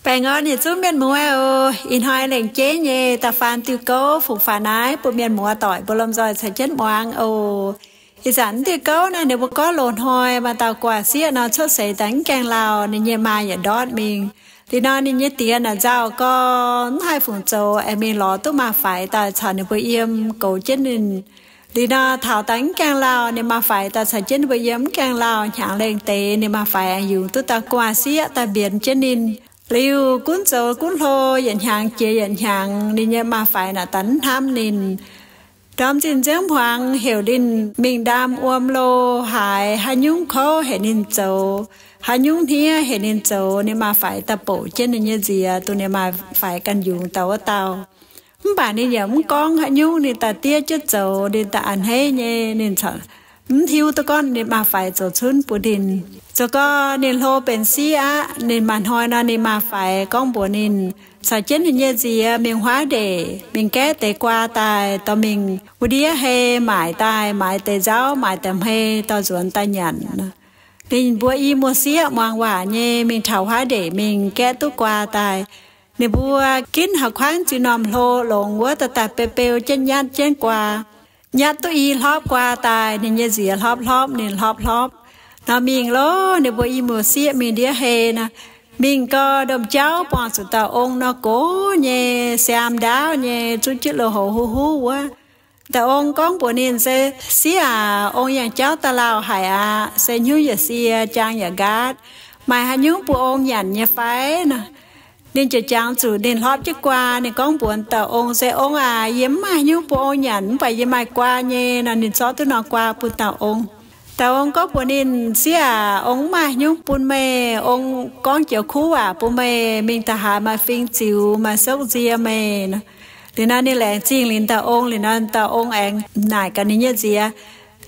Baengh orn yietc zungv mienh muoz oc. Ih hnoi lengc jeiv nyei da'faanh diuh gouv fungx faaux naaiv bun mienh muoz doic mbuo lomh nzoih caux jienv muangx oc. Ih zanc diuh gouv naaiv ninh mbuo gorngv loz-hnoi maaih dauh guaax sieqv nor cuotv seix daaih mv gaengh lauh, ninh nyei maa yietc ndortv mingh. Liuz nor ninh nyei diex naaic nzauh gorngv mv haih fungc zoux, aengx mingh lorz duqv maa-faix daaih caux ninh mbuo yiem goux jienv ninh. Liuz nor taux daaih mv gaengh lauh, ninh maa-faix daaih caux jienv ninh mbuo yiem mv gaengh lauh, hnyangx lengh deix ninh maa-faix aengx yungz duqv dauh guaax sieqv daaih mbienx jienv ninh. Liuz gunv zoux gunv hlo, yietc hnyangx jiex yietc hnyangx, ninh nyei maa-faix naaic daaih mv hnamv ninh. Ndorm zinh nziouv hmuangx heuc ninh mingh ndaam wuom lo haaix, haaix nyungc kouv heuc ninh zoux, haaix nyungc hniev heuc ninh zoux. Ninh maa-faix daaih bouc jienv ninh nyei nziex, dongh ninh maa-faix ganh yungz daaih wuov dauh. Mv baac ninh yaac mv gorngv haaix nyungc, ninh daaih diev jienv zoux, ninh daaih a'hneiv nyei, ninh mv hiuv duqv gorngv ninh maa-faix zoux cunv bun ninh. Zoux gau ninh hlo benx sieqv aqv, ninh maaih hnoi nor ninh maa-faix gorngv mbuox ninh caux jienv ninh nyei nziex mingh huaav ndeic, mingh gaeqv deix guaa daaih dorh mingh wuov ndiev hei maaic daaih, maaiz deix nzauv, maaiz deix hmei dorh nzuonx daaih nyanc. Ninh mbuo i muoz-sieqv muangx waac nyei, mingh taux huaav ndeic mingh gaeqv duqv guaa daaih. Ninh mbuo ginv haaix kuaaiv zuiz-normh hlo longx wuov, daaih daaih beu beu jienv nyatv jienv guaa. Nyatv duqv i hlopv guaa daaih, ninh nyei nziex hlopv hlopv, ninh hlopv hlopv. Nor mingh loh, ninh mbuo i muoz-sieqv mingh ndiev hei nor, mingh gau ndom jauv buangh zuqc dauh ong nor gox nyei, siaam ndaauv nyei, zuqv jienv loz-hoz huv huv wuov. Dauh ong gorngv mbuox ninh se, Sieqv aac, ong yangh jauv daaih lauh haic aqv. Se hnyouv yaac sie, jaang yaac nqaatv. Maaih haaix nyungc bun ong nyanc nyei fai? Nor, ninh ziouc jangx zuqc ninh hlopv jienv guaa, ninh gorngv mbuox dauh ong se, Ong aac, yie mv maaih haaix nyungc bun ong nyanc, mv baac yie maaih guaa nyei. Nor ninh zorqv duqv norm guaa bun dauh ong. Dauh ong gorngv mbuox ninh, Sieqv aac, ong mv maaih haaix nyungc bun meih. Ong gorngv joux kuv waac bun meih, mingh da'haaix maaih fing ziux, maaih sokv nzie meih. Liuz nor ninh laengz zingh liuz dauh ong, liuz nor dauh ong aengx naaic gaax ninh nyei nziex,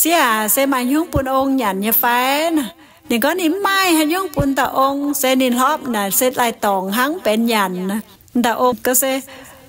Sieqv aac, se maaih haaix nyungc bun ong nyanc nyei fai? Nor, ninh gorngv ninh mv maaih haaix nyungc bun dauh ong, se ninh hlopv naaic se lai-dorngc hnangv, mv benx nyanc. Dauh ong gorngv se,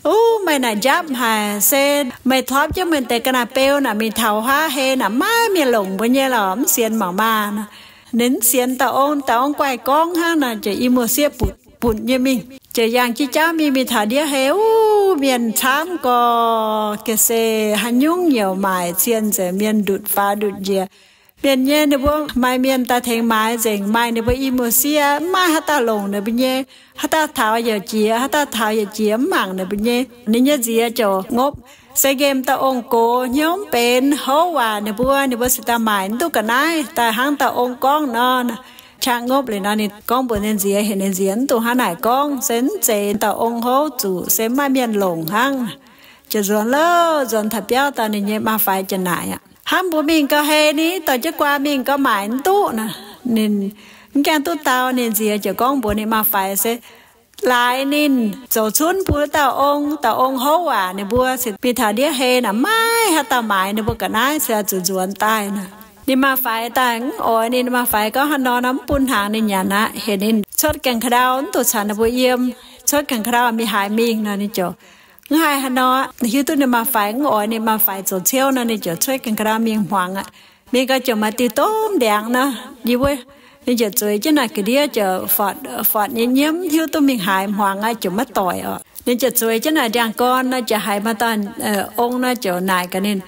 Uv, meih naaic njapv haic, se meih hlopv jienv meih deix ga'naaiv beu naaic mingh taux huaav hei naaic, maiv maaih mienh longc mbuo nyei lorqc, mv sienx mangc maah. Nor, ninh mv sienx dauh ong. Dauh ong guaih gorngv hnangv nor, ziouc i muoz-sieqv butv nyei mingh, ziouc yangh jienv jauv mingh, mingh taux ndiev hei, uv, mienh camv gorx, ga'sie haaix nyungc nyouc maaic cien nzengc, mienh ndutc faaux ndutc njiec. Mienh nyei ninh mbuo maaih mienh daaih tengx maaiz nzengc, maaih ninh mbuo i muoz-sieqv mv maaih haaix dauh longc ninh mbuo nyei. Haaix dauh taux yaac jiex, haaix dauh taux yaac jiex, mv mangc ninh mbuo nyei. Ninh nyei nziex ziouc ngopv, se nqemh dauh ong gox, hnyouv mv benx, houv waac ninh mbuo, ninh mbuo se daaih maaic mv duqv ga'naaiv daaih hnangv dauh ong gorngv nor. Qaqv ngopv liuz nor, ninh gorngv mbuox ninh nziex, heuc ninh nziex mv dungx hnangv naaic gorngv, se mv zeiz, dauh ong houv zuqc, se mv maaih mienh longc hnangv. Ziouc nzuonx lauh, nzuonx taux biauv daaih, ninh nyei maa-faix ziouc naaic aqv, Hnamv mbuo mingh gau hei ni, dorh jienv guaa mingh gau maaic mv duqv nor. Ninh mv gaengh duqv dau. Ninh nziex ziouc gorngv mbuox ninh maa-faix se, laaix ninh zoux cunv bun wuov dauh ong, dauh ong houv waac ninh mbuo, se mingh taux ndiev hei naaic maiv haaix dauh maaiz ninh mbuo ga'naaiv, se zuqc nzuonx daaih nor. Ninh maa-faix daaih mv oix ninh. Ninh maa-faix gorngv, Haaix nor nor mv bun hnaangx ninh nyanc aqv. Heuc ninh cuotv gaengh ka'ndau, mv dungx caux ninh mbuo yiem. Cuotv gaengh ka'ndau mingh haaix mingh nor. Ninh ziouc mv haih haaix nor, hiuv duqv ninh maa-faix mv oix ninh maa-faix zoux ciouv nor, ninh ziouc cuotv gaengh ka'ndau mingh hmuangx aqv. Mingh gau ziouc maaih diuh domh ndiangx nor, yie wuov. Ninh ziouc zueiz jienv naaic ga'ndiev ziouc fotv, fotv nyei nyiemv, hiuv duqv mingh haaix, hmuangx aqv, ziouc maiv doic oc. Ninh ziouc zueiz jienv naaic ndiangx-gorn nor, ziouc haiz maaih dauh ong nor ziouc naaic gaax ninh,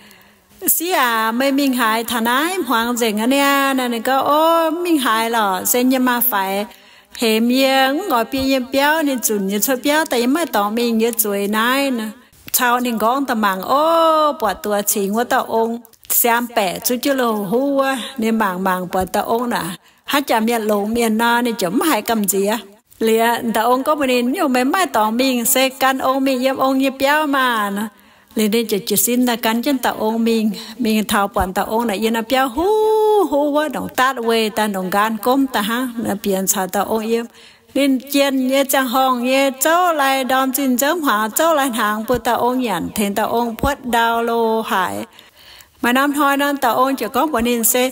Sieqv aac, meih mingh haaix taux naaiv? Hmuangx nzengc aqv niaa. Nor ninh gorngv, O, mv mingh haaix lorqc, se yie nyei maa-faix hemx yie, mv oix bieqc yie nyei biauv. Ninh zunc yie cuotv biauv daaih, yie mv maaih dorngx mingh, yie zueiz naaiv nor. Cau ninh nqorngv daaih mangc, o, buatc duqv cingx wuov dauh ong siaam baeqc zuqv jienv loz-huv wuov. Ninh mangc mangc buatc dauh ong naaic hnangv jaax mienh longx mienh nor, ninh ziouc mv haiz gamh nziex. Liuz dauh ong gorngv mbuox ninh, Nyungc meih mv maaih dorngx mingh, se gan ong mingh yiem ong nyei biauv maah. Nor, liuz ninh ziouc jiez sin daaih gan jienv dauh ong mingh. Mingh taux buatc dauh ong naaic yiem naaiv biauv huv huv wuov, ndongc daatv weih daaih, ndongc nqaan gomv daaih hnangv, bieqc caux dauh ong yiem. Ninh jienh nyei ziangh horngh nyei zouv lai ndorm zinh nzouv hmuangx, zouv lai hnaangx bun dauh ong nyanc, tengx dauh ong puotv ndau lo haaix. Maaih norm hnoi nor, dauh ong ziouc gorngv mbuox ninh se,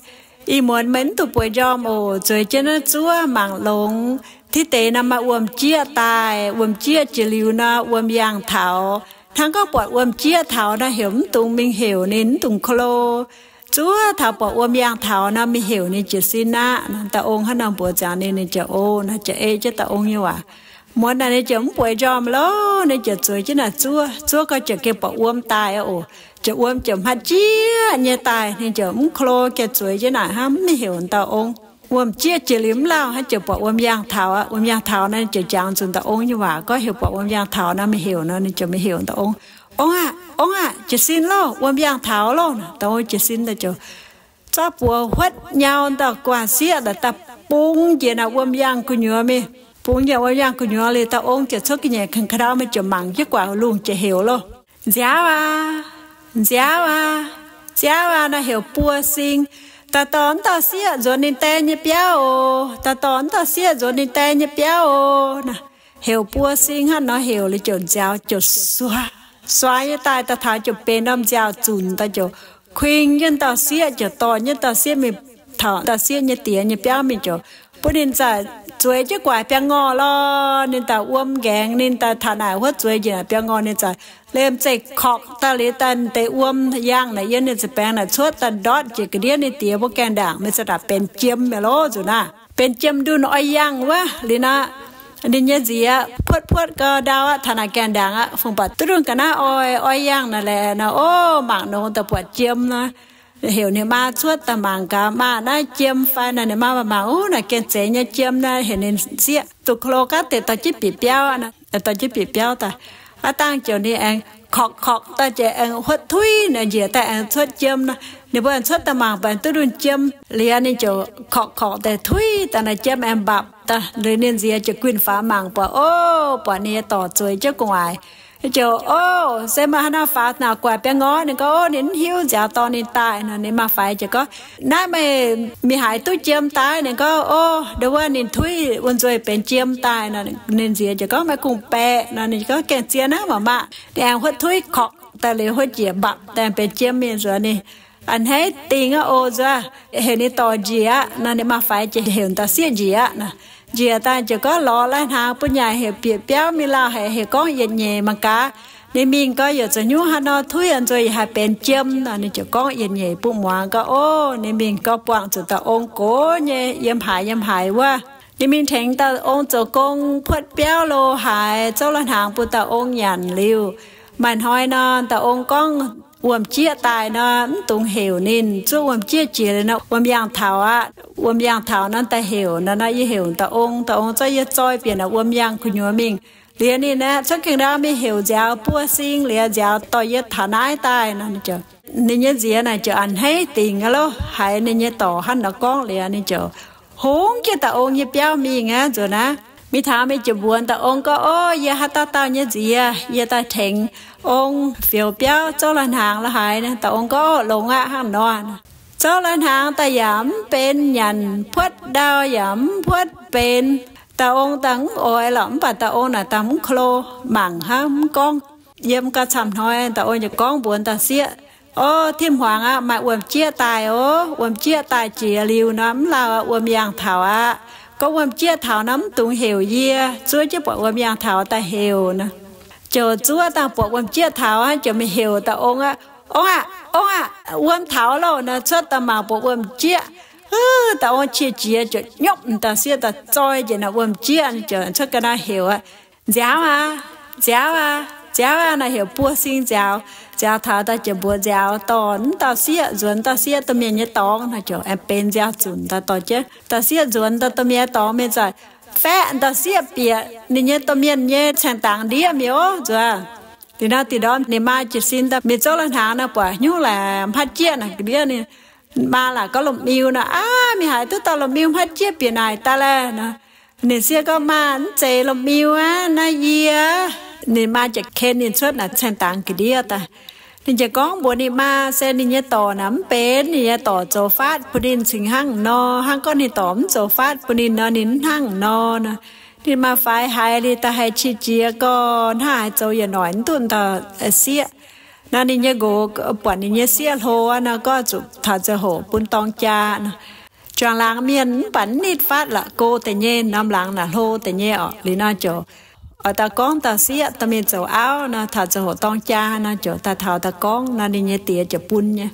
Ih muonz meih mv dungx bueix njormh oc. Zueiz jienv naaiv zuov mangc longx. Tiv deix nor maaih wuom-jieqv daaih. Wuom-jieqv jiex liuz nor, wuom yangh taux. Hnangv gorngv buatc wuom-jieqv taux nor, heuc mv dungx mingh heuc ninh, mv dungx ko lo. Zuov taux buatc wuom yangh taux nor, mingh heuc ninh jiez sin aqv. Dauh ong hnangv nor mbuox ziangx ninh, ninh ziouc o nor, ziouc ei jienv dauh ong nyei waac. Muonz naaic ninh ziouc mv bueix njormh loh, ninh ziouc zueiz jienv naaic zuov. Zuov gau ziouc gengh buatc wuom daaih oc. Ziouc wuom ziouc hmaiv jieqv nyei daaih, ninh ziouc mv klo, gengh zueiz jienv naaic hnangv, mv heuc dauh ong. Wuom jieqv jiex liuz mv lauh hnangv, ziouc buatc wuom yaangh taux aqv. Wuom yaangh taux naaic, ninh ziouc jangx zuqc dauh ong nyei waac gorngv, heuc buatc wuom yaangh taux nor, mingh heuc nor, ninh ziouc mingh heuc dauh ong. Ong aah, ong aah, jiez sin loh, wuom yaangh taux loh. Dauh ong jiez sin daaih ziouc zorqv buoz huotv nyau dauh gu'nguaaz-sieqv daaih, daaih bungx njiec naaic wuom yaangh gu'nyuoz mingh. Bungx njiec wuom yaangh gu'nyuoz liuz, dauh ong ziouc cuotv ga'nyiec ka'ndau mingh ziouc mangc jienv guaax lungh ziouc heuc loh, Nziaauv aac, nziaauv aac, nziaauv aac, nor heuc buo sing. Daaih dorh wuov dauh sieqv nzuonx ninh die nyei biauv oc. Daaih dorh wuov dauh sieqv nzuonx ninh die nyei biauv oc. Heuc buo sing hnangv nor heuc liuz ziouc nziaaux ziouc suaix, suaix nyei daaih, daaih taux ziouc benx norm nziaaux zunc daaih ziouc kuing jienv dauh sieqv, ziouc dorh jienv dauh sieqv mingh taux dauh sieqv nyei die nyei biauv mingh ziouc bun ninh zaqc zueiz jienv guaax biaa ngorh lorh. Ninh daaih wuom nqaengx, ninh daaih taux naaic huotv zueiz njiec naaic biaa ngorh, ninh zaqc liemh zeih korqc daaih liuz, daaih deix wuom yaangh naaic yiem ninh ziepc baengx naaic cuotv daaih ndortv jiex ga'ndiev ninh die mbuo gaengh ndaangc, mingh zaqc ndaangc benx jiem mi'aqv loh nzunc naaiv. Benx jiem ndunh oix yangh wuov liuz nor, ninh nyei nziez puotv puotv gau ndau aqv, taux naaic gaengh ndaangc aqv, fungx baac duqv ndunh ga'naaiv oix, oix yangh naaic laeh nor, o, mangc nor daaih buatc jiem nor. Heuc ninh maa cuotv daaih mangc gaax, maa, naaiv jiem fai? Naaic ninh maa mangc, u, naaic gengh zeiz nyei jiem naaic. Heuc ninh sieqv duqv klo gaax deix dorh jienv bieqc biauv, dorh jienv bieqc biauv daaih. Aav dangh ziouc ninh aengx korqc korqc daaih ziouc aengx huotv tuiv naaic njiec daaih aengx cuotv jiem nor. Ninh mbuo aengx cuotv daaih mangc baac duqv ndunh jiem liuz, ninh ziouc korqc korqc daaih tuiv daaih naaic jiem aengx mbapc daaih liuz, ninh nziez ziouc guinh faaux mangc buatc, o, buatc ninh nyei dorc zueiz jienv gu'nguaaic. Ziouc, o, se maaih haaix nor faaux naaic guaax biaa ngorh? Ninh gorngv, o, ninh mv hiuv, nziaaux dorh ninh daaih nor. Ninh maa-faix ziouc gorngv, naaiv meih mingh haaix duqv jiem daaih? Ninh gorngv, o, ndo wuov ninh tuiv wuom-nzuih benx jiem daaih nor. Ninh nziez ziouc gorngv, meih kungx-baeqc nor. Ninh gorngv, gengh zien aqv, mangc maah. Ninh aengx huotv tuiv korqc daaih liuz, huotv njiec mbapc daaih benx jiem mingh nzuonx. Ninh a'hneiv dingc aqv oc nzuonx. Heuc ninh dorc njiec aqv nor. Ninh maa-faix ziouc heuc dauh sieqv njiec aqv nor. Njiec daaih ziouc gorngv, lorz lai-hnaangx bun yaac heuc bieqc biauv mingh lauh haic, heuc gorngv yietc nyeic mangc gaax. Ninh mingh gorngv, yaac zoux hnyouv haaix nor tuiv wuom-nzuih yaac haih benx jiem nor. Ninh ziouc gorngv yietc nyeic bun muangx gorngv, o, ninh mingh gorngv buangh zuqc dauh ong gox nyei yiem haaix yiem haaix wuov. Ninh mingh tengx dauh ong zoux gong puotv biauv lo haaix, zouv lai-hnaangx bun dauh ong nyanc liuz, maaih hnoi nor, dauh ong gorngv wuom-jieqv daaih nor, mv dungx heuc ninh. Zuov wuom-jieqv jiex liuz nor, wuom yaangh taux aqv. Wuom yaangh taux nor daaih heuc nor, nor yie heuc dauh ong, dauh ong zorqv yie zoi bieqc naaic wuom yaangh gu'nyuoz mingh. Liuz ninh aeqv, cuotv gengh ndau mingh heuc nziaaux buo sing liuz, nziaaux dorh yie taux naaiv daaih nor. Ninh nyei nziez naaic ziouc a'hneiv dingc aqv loh, haiz ninh nyei dorc hnangv nor gorngv liuz, ninh ziouc hungx jienv dauh ong nyei biauv mingh aqv. Nzuonx aqv, mingh taux mingh ziouc mbuox dauh ong gorngv, o, yie haaix dauh dauh nyei nziez, yie daaih tengx ong fioux biauv zouv lai-hnaangx lo haaix. Dauh ong gorngv, o, longx aqv, hnangv nor. Zouv lai-hnaangx daaih yaac mv benx, nyanc puotv ndau yaac mv puotv benx. Dauh ong daaih mv oix lorqc, mv baac dauh ong naaic daaih mv klo, mangc hnangv mv gorngv. Yiem gau camv hnoi, dauh ong ziouc gorngv mbuox dauh sieqv, o, tim-hmuangx aqv, maaih wuom-jieqv daaih oc. Wuom-jieqv daaih jiex liuz nor, mv lauh aqv, wuom yaangh taux aqv. Gorngv wuom-jieqv taux nor, mv dungx heuc yie, zuov jienv buatc wuom yaangh taux daaih heuc nor. Ziouc zuov dangh buatc wuom-jieqv taux aqv, ziouc mingh heuc dauh ong aqv, ong aah, ong aah, wuom taux loh nor. Cuotv daaih mangc buatc wuom-jieqv, dauh ong qiex jiez ziouc nyopv dauh sieqv daaih zoi njiec naaic wuom-jieqv, ziouc cuotv ga'naaiv heuc aqv, nziaaux aac, nziaaux aac, nziaaux aac, nor heuc buo sing nziaaux. Nziaaux taux daaih ziouc mbuox nziaaux dorh wuov dauh sieqv nzuonx dauh sieqv domh mienh nyei dorngx nor, ziouc aengx benx nziaaux zunc daaih dorh jienv dauh sieqv nzuonx dauh domh mienh nyei dorngx mingh, zaqc faeqv dauh sieqv bieqc ninh nyei domh mienh nyei caengx dangx ndiev mi'aqv nzuonx. Liuz nor, da'nyeic ndorm ninh maa jiez sin daaih mingh zouv lai-hnaangx nor, buatc hnyouv laaic hmaiv jieqv naaic ga'ndiev. Ninh maa laaic gorngv lomh miu nor, aav, mingh haaix duqv dauh lomh miu hmaiv jieqv bieqc naaic daaih laeh nor. Ninh sieqv gorngv, maa, mv zeiz lomh miu aqv, naaiv yie. Ninh maa ziouc ken ninh cuotv naaic caengx dangx ga'ndiev daaih. Ninh ziouc gorngv mbuox ninh maa, se ninh nyei dorc naaic mv benx, ninh nyei dorc zoux faatv bun ninh cingx hnangv nor, hnangv gorngv ninh dorc mv zoux faatv bun ninh nor, ninh mv hnangv nor nor. Ninh maa-faix haiz liuz daaih haih qiex jiez gorx, hnangv haaix zoux yaac noic mv duqv dauh sieqv. Nor ninh nyei nqox buatc ninh nyei sieqv hlo nor, gorngv zuqc taux ziangh hoc bun dorng jaa nor. Juangc laangz mienh mv baac mv nitv fatv la'go deix nyei, norm laangz naaic hlo deix nyei orqc. Liuz nor ziouc oix daaih gorngv dauh sieqv dorh mingh zoux auv nor, taux ziangh hoc dorng jaa nor, ziouc daaih taux daaih gorngv nor, ninh nyei die ziouc bun nyei.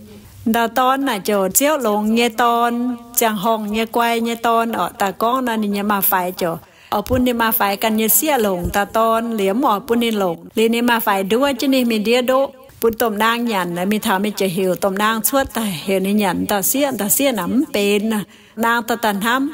Dauh dorn naaic ziouc ziouv longx nyei dorn, ziangh horngh nyei guai nyei dorn orqc. Daaih gorngv nor, ninh nyei maa-faix ziouc oix bun ninh maa-faix ganh nyei sieqv longc dauh dorn, liemh mv oix bun ninh longc. Liuz ninh maa-faix nduov jienv ninh mingh ndiev ndoqv bun domh naang nyanc. Mingh taux mingh ziouc heuc domh naang cuotv daaih, heuc ninh nyanc dauh sieqv. Dauh sieqv naaic mv benx. Naang daaih daaih hnamv,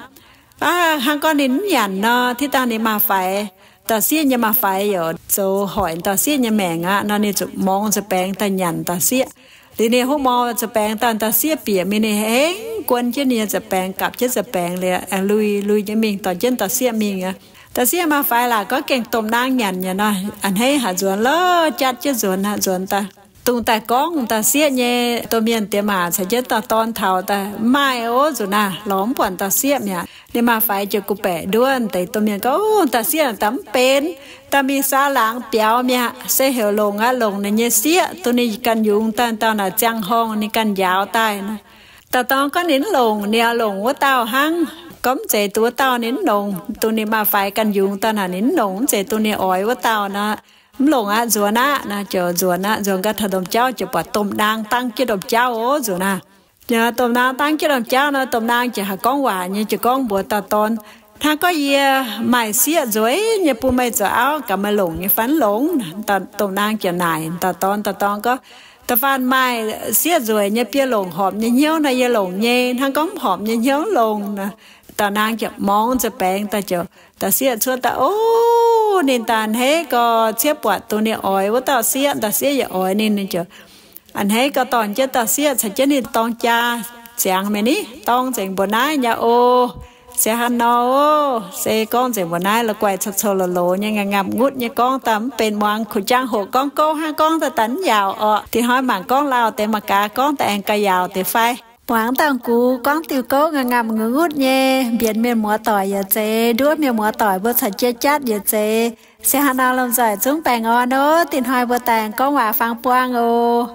hnangv gorngv ninh mv nyanc nor, tiv dangh ninh maa-faix, dauh sieqv nyei maa-faix yaac zoux hoic dauh sieqv nyei maengc aqv nor, ninh zuqc morngx nza'baengx daaih nyanc dauh sieqv. Liuz ninh hopv morngx nza'baengx daaih, dauh sieqv bieqc mingh, ninh hengv guon jienv ninh nyei nza'baengx, gapv jienv nza'baengx liuz, lui lui nyei mingh dorh jienv dauh sieqv mingh aqv. Dauh sieqv maa-faix laaic gorngv gengh domh naang nyanc nyei nor, a'hneiv haic nzuonx lorqc, jatv jienv nzuonx aqv. Nzuonx daaih dungx daaih gorngv dauh sieqv nyei domh mienh diex maac caux jienv dauh dorn taux daaih, mv maaih ov, nzuqc naaiv lorz mv buatc dauh sieqv mi'aqv. Ninh maa-faix ziouc gu'baeqc nduov deix domh mienh gorngv, dauh sieqv daaih mv benx, daaih mingh saau laangz biaux mi'aqv. Se heuc longc aqv, longc ninh nyei sieqv, dongh ninh ganh yungz daaih dauh naaic ziangh horngh ninh ganh njaaux daaih nor. Dauh dorn gorngv ninh mv longc, ninh oix longc wuov dauh hnangv. Gorngv mv zeiz duqv wuov dauh ninh mv longc, dongh ninh maa-faix ganh yungz daaih naaic ninh mv longc, mv zeiz dongh ninh oix wuov dauh nor. Mv longc aqv, nzuonx aqv nor. Ziouc nzuonx aqv. Nzuonx gau taux domh jauv ziouc buatc domh naang dangv jienv domh jauv ov, nzuqc naaiv. Domh naang dangv jienv domh jauv nor, domh naang ziouc haih gorngv waac nyei, ziouc gorngv mbuox dauh dorn, hnangv gorngv yie maaih sieqv nzueic nyei bun meih zoux auv, gaax meih longc nyei fai mv longc? Domh naang ziouc naaic dauh dorn, dauh dorn gorngv, da'faanh maaih sieqv nzueic nyei bun yie longc horpc nyei hnyouv nor, yie longc nyei. Hnangv gorngv mv horpc nyei hnyouv longc nor. Dauh naang ziouc morngx nza'baengx daaih, ziouc dauh sieqv cuotv daaih, ov, ninh daaih a'hneiv gau, ciev buatc dongh ninh oix wuov dauh sieqv, dauh sieqv yaac oix ninh, ninh ziouc a'hneiv gau dorh jienv dauh sieqv caux jienv ninh dorng jaa ziangx mingh ni, dorng nzengc mbuox naaiv nyei oc. Se hnangv nor oc, se gorngv nzengc mbuox naaiv, la'guaih coux-coux loz-loz nyei, ngaamv-ngaamv ngutv nyei, gorngv daaih mv benx muangx, kuh jaang hoqc gorngv gouv hnangv, gorngv daaih daaih mv yaauc orqc. Dinh hnoi mangc gorngv lauh deix mangc gaax, gorngv daaih aengx gauh yaauc deix fai. Muangx dangh gux gorngv diuh gouv ngaamv-ngaamv ngutv nyei, mbienx mienh muoz-doic yaac zeiz, nduov mienh muoz-doic mbuo caux jienv jatv yaac zeiz. Se hnangv nor, lomh nzoih zungv baengh orn oc. Dinh hnoi mbuo daaih aengx gorngv waac fangx buang oc.